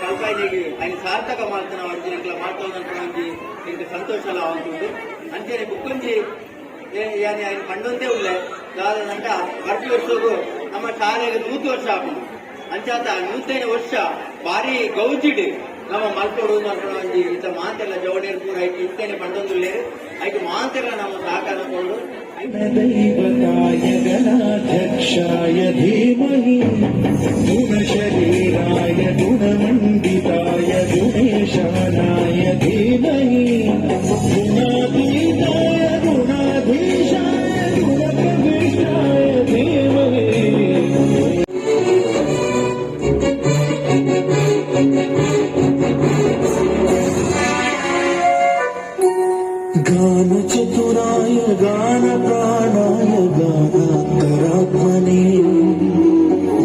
ಕಲ್ಪಾಯಿನಿಗೆ ಐನ್ ಸಾರ್ಥಕ ಮಾಡ್ತಾನ ಅರ್ಜುನಕ್ಲ ಮಾಡ್ತಾವಂತ ಒಂಜಿ ಎಂಕ್ ಸಂತೋಷಲ ಆವೊಂದುಂಡು. ಅಂಚನೆ ಬುಕ್ಕೊಂಜಿ ಯಾನಿ ಐನ್ ಪಂಡೊಂದೇ ಉಲ್ಲೆ ದಾದಂಟ, ಬರ್ಪಿ ವರ್ಷಗು ನಮ್ಮ ಶಾಲೆಗೆ 100 ವರ್ಷ ಆಪುಂಡು. ಅಂಚಾತ 100ನೇ ವರ್ಷ ಭಾರಿ ಗೌಜಿಡ್ ನಮ್ಮ ಮಲ್ಪೊಡು ಅನ್ಪುನ ಒಂಜಿ ಇತ್ತ ಮಾತೆಲ್ಲ ಜವಡೇರ್ ಪೂರ ಐಕ್ ಇತ್ತೇನೆ ಪಂಡೊಂದುಲ್ಲೇರು. ಐಕ್ ಮಾತೆಲ್ಲ ನಮ್ಮ ಸಹಕಾರ ಕೊಡು. दैवताय गणाध्यक्षाय धीमहि, गुणशरीराय गुणमण्डिताय गुणेशानाय धीमहि, गुणातीताय गुणाधीशाय गुणप्रविष्टाय धीमहि. गानचतुराय गानप्राणाय गानान्तरात्मने,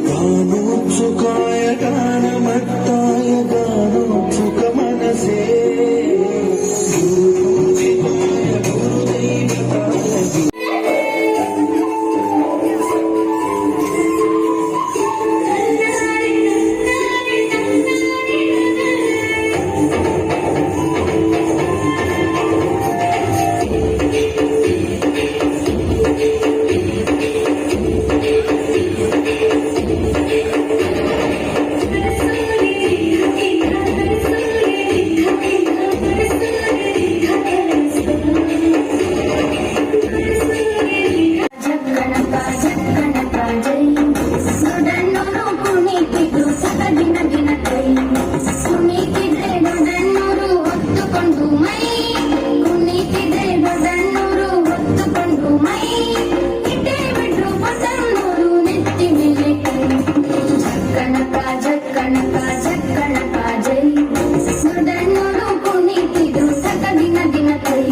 गानोत्सुकाय गानमत्ताय गानोत्सुकमनसे, गुरुपूजिताय गुरुदैवताय. ಜಕ್ಕಣಪ್ಪ ಜಕ್ಕಣಪ್ಪ ಜೈ, ದೊಡ್ಡಣ್ಣೋರು ಕುಣಿತಿದ್ರು ಸತಗಿನ ದಿನ ಕೈ. ಕುಣಿತಿದ್ರೆ ದೊಡ್ಡಣ್ಣೋರು ಹೊತ್ತುಕೊಂಡು ಮೈ, ಕುಣಿತಿದ್ರೆ ದೊಡ್ಡಣ್ಣೋರು ಹೊತ್ತುಕೊಂಡು ಮೈ, ಇಟ್ಟೇ ಬಿಟ್ರು ಪೊಸನ್ನೋರು ನೆತ್ತಿ ಮೇಲೆ ಕೈ. ಜಕ್ಕಣಪ್ಪ ಜಕ್ಕಣಪ್ಪ ಜಕ್ಕಣಪ್ಪ ಜೈ, ದೊಡ್ಡಣ್ಣೋರು ಕುಣಿತಿದ್ರು ಸತಗಿನ ದಿನ ಕೈ.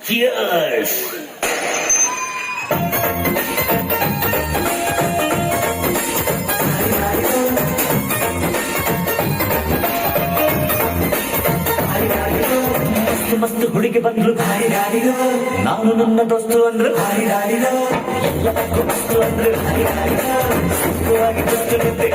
Cheers! ಮಸ್ತ್ ಮಸ್ತ್ ಹುಡುಗಿ ಬಂದ್ರು, ನಾನು ನನ್ನ ದೋಸ್ತು ಅಂದ್ರು, ಎಲ್ಲದಕ್ಕೂ ಮಸ್ತು ಅಂದ್ರು, ಸುಖವಾಗಿ ದೋಸ್ತು ನಿಂತೆ.